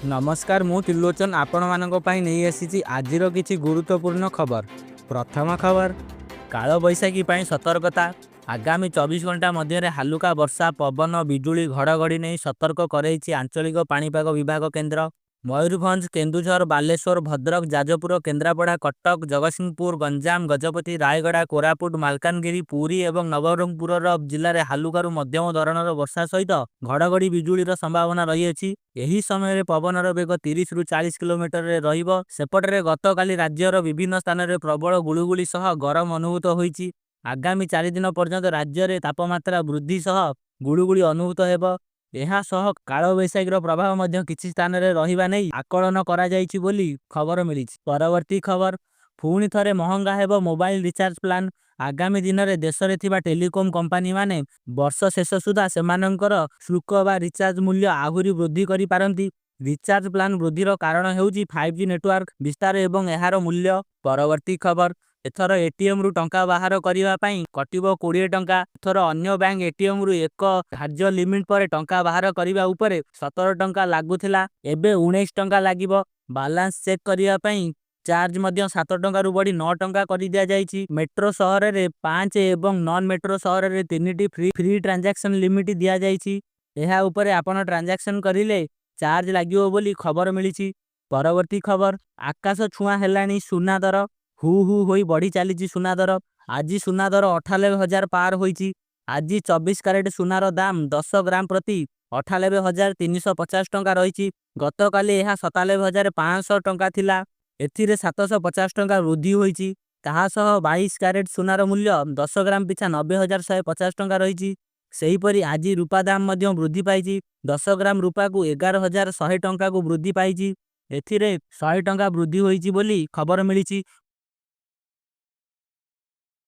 ନମସ୍କାର, ମୁଁ ତ୍ରିଲୋଚନ ଆପଣମାନଙ୍କ ପାଇଁ ନେଇ ଆସିଛି ଆଜିର କିଛି ଗୁରୁତ୍ୱପୂର୍ଣ୍ଣ ଖବର। ପ୍ରଥମ ଖବର, କାଳବୈଶାଖୀ ପାଇଁ ସତର୍କତା। ଆଗାମୀ 24 ଘଣ୍ଟା ମଧ୍ୟରେ ହାଲୁକା ବର୍ଷା, ପବନ, ବିଜୁଳି, ଘଡ଼ଘଡ଼ି ନେଇ ସତର୍କ କରାଇଛି ଆଞ୍ଚଳିକ ପାଣିପାଗ ବିଭାଗ କେନ୍ଦ୍ର। ମୟୂରଭଞ୍ଜ, କେନ୍ଦୁଝର, ବାଲେଶ୍ୱର, ଭଦ୍ରକ, ଯାଜପୁର, କେନ୍ଦ୍ରାପଡ଼ା, କଟକ, ଜଗତସିଂହପୁର, ଗଞ୍ଜାମ, ଗଜପତି, ରାୟଗଡ଼ା, କୋରାପୁଟ, ମାଲକାନଗିରି, ପୁରୀ ଏବଂ ନବରଙ୍ଗପୁରର ଜିଲ୍ଲାରେ ହାଲୁକାରୁ ମଧ୍ୟମ ଧରଣର ବର୍ଷା ସହିତ ଘଡ଼ଘଡ଼ି ବିଜୁଳିର ସମ୍ଭାବନା ରହିଅଛି। ଏହି ସମୟରେ ପବନର ବେଗ 30ରୁ 40 କିଲୋମିଟରରେ ରହିବ। ସେପଟରେ ଗତକାଲି ରାଜ୍ୟର ବିଭିନ୍ନ ସ୍ଥାନରେ ପ୍ରବଳ ଗୁଳୁଗୁଳି ସହ ଗରମ ଅନୁଭୂତ ହୋଇଛି। ଆଗାମୀ 4 ଦିନ ପର୍ଯ୍ୟନ୍ତ ରାଜ୍ୟରେ ତାପମାତ୍ରା ବୃଦ୍ଧି ସହ ଗୁଳୁଗୁଳି ଅନୁଭୂତ ହେବ। ଏହା ସହ କାଳବୈଶାଖୀର ପ୍ରଭାବ ମଧ୍ୟ କିଛି ସ୍ଥାନରେ ରହିବା ନେଇ ଆକଳନ କରାଯାଇଛି ବୋଲି ଖବର ମିଳିଛି। ପରବର୍ତ୍ତୀ ଖବର, ପୁଣି ଥରେ ମହଙ୍ଗା ହେବ ମୋବାଇଲ ରିଚାର୍ଜ ପ୍ଲାନ୍। ଆଗାମୀ ଦିନରେ ଦେଶରେ ଥିବା ଟେଲିକମ୍ କମ୍ପାନୀମାନେ ବର୍ଷ ଶେଷ ସୁଦ୍ଧା ସେମାନଙ୍କର ଶୁଳ୍କ ବା ରିଚାର୍ଜ ମୂଲ୍ୟ ଆହୁରି ବୃଦ୍ଧି କରିପାରନ୍ତି। ରିଚାର୍ଜ ପ୍ଲାନ୍ ବୃଦ୍ଧିର କାରଣ ହେଉଛି 5G network ବିସ୍ତାର ଏବଂ ଏହାର ମୂଲ୍ୟ। ପରବର୍ତ୍ତୀ ଖବର, ଏଥର ଏଟିଏମ୍ରୁ ଟଙ୍କା ବାହାର କରିବା ପାଇଁ କଟିବ 20 ଟଙ୍କା। ଏଥର ଅନ୍ୟ ବ୍ୟାଙ୍କ ଏଟିଏମ୍ରୁ ଏକ ଧାର୍ଯ୍ୟ ଲିମିଟ୍ ପରେ ଟଙ୍କା ବାହାର କରିବା ଉପରେ 17 ଟଙ୍କା ଲାଗୁଥିଲା, ଏବେ 19 ଟଙ୍କା ଲାଗିବ। ବାଲାନ୍ସ ଚେକ୍ କରିବା ପାଇଁ ଚାର୍ଜ ମଧ୍ୟ 7 ଟଙ୍କାରୁ ବଢ଼ି 9 ଟଙ୍କା କରିଦିଆଯାଇଛି। ମେଟ୍ରୋ ସହରରେ 5 ଏବଂ ନନ୍ ମେଟ୍ରୋ ସହରରେ ତିନିଟି ଫ୍ରି ଫ୍ରି ଟ୍ରାଞ୍ଜାକ୍ସନ୍ ଲିମିଟ୍ ଦିଆଯାଇଛି। ଏହା ଉପରେ ଆପଣ ଟ୍ରାଞ୍ଜାକ୍ସନ୍ କରିଲେ ଚାର୍ଜ ଲାଗିବ ବୋଲି ଖବର ମିଳିଛି। ପରବର୍ତ୍ତୀ ଖବର, ଆକାଶ ଛୁଆଁ ହେଲାଣି ସୁନା ଦର। ହୁ ହୁ ହୋଇ ବଢ଼ି ଚାଲିଛି ସୁନା ଦର। ଆଜି ସୁନା ଦର 98,000 ପାର ହୋଇଛି। ଆଜି 24 କ୍ୟାରେଟ ସୁନାର ଦାମ 10 ଗ୍ରାମ ପ୍ରତି 98,350 ଟଙ୍କା ରହିଛି। ଗତକାଲି ଏହା 97,500 ଟଙ୍କା ଥିଲା। ଏଥିରେ 750 ଟଙ୍କା ବୃଦ୍ଧି ହୋଇଛି। ତାହା ସହ 22 କ୍ୟାରେଟ ସୁନାର ମୂଲ୍ୟ 10 ଗ୍ରାମ ପିଛା 90,150 ଟଙ୍କା ରହିଛି। ସେହିପରି ଆଜି ରୂପା ଦାମ ମଧ୍ୟ ବୃଦ୍ଧି ପାଇଛି। 10 ଗ୍ରାମ ରୂପାକୁ 11,100 ଟଙ୍କାକୁ ବୃଦ୍ଧି ପାଇଛି। ଏଥିରେ 100 ଟଙ୍କା ବୃଦ୍ଧି ହୋଇଛି ବୋଲି ଖବର ମିଳିଛି।